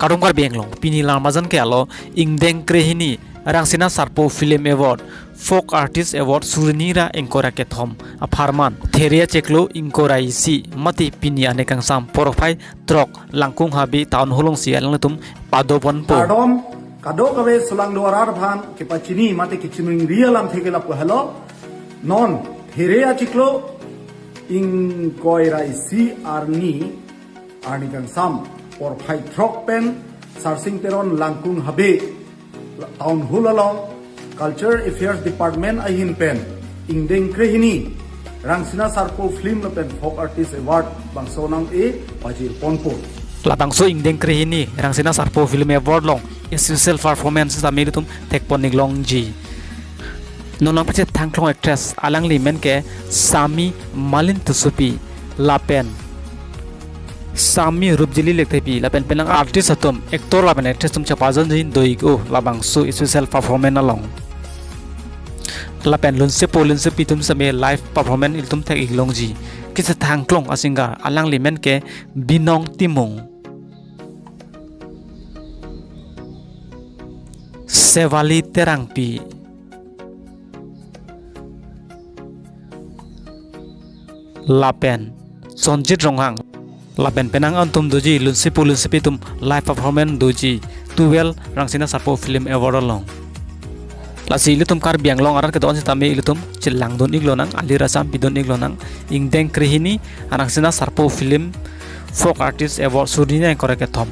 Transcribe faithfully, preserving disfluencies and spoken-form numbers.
Kardom Karbi Anglong, pini Larmajan ke alo ingdeng krehini Rangsina Sarpo Film Award, Folk Artist Award suri hini ra ingkoi ra kethom apharman Theria chiklo ingkoi ra isi mate pini ani kangsam porphai throk Langkung Habe Town Hall alongsi alanglitum padoponpo. Kardom, kadokave solangdo arat aphan kepachini mate kachiningri alamthe ke lapu helo. Non Theria chiklo ingkoi ra isi arni, arni kangsam porphai throk pen Sarsing Teron Langkung Habe Town Hall along Culture Affairs Department ahin pen ingdeng krehini Rangsina Sarpo Film lapen Folk Artist Award bangso nang-e pajirponpo. Labangso ingdeng krehini Rangsina Sarpo Film Award along special performance tame ilitum thekpon-ik longji. Non nangpachethang klong actress, alangli men ke Sami Malin Tissopi lapen Sami Rupjili Lekthepi lapen penang artist atum, actor lapen actress atum chepajonji do-ik o labangso special performance along. Lapen lunsepo lunsepi atum sitame live performance ilitum thek-ik longji. Kachethang klong asinger, alangli men ke Binong Timung, Sevali Terangpi, lapen Sonjit Ronghang, lapen penang atum doji, lunsepo lunsepi atum live performance doji twelve Rangsina Sarpo Film Award along. Lasi ilitum Karbi Anglong arat kedo-an sitame ilitum chelangdun-ik lonang, alir asam pidun-ik lonang, ingdeng krehini Rangsina Sarpo Film Folk Artist Award suri hini ra ingkoi ra kethom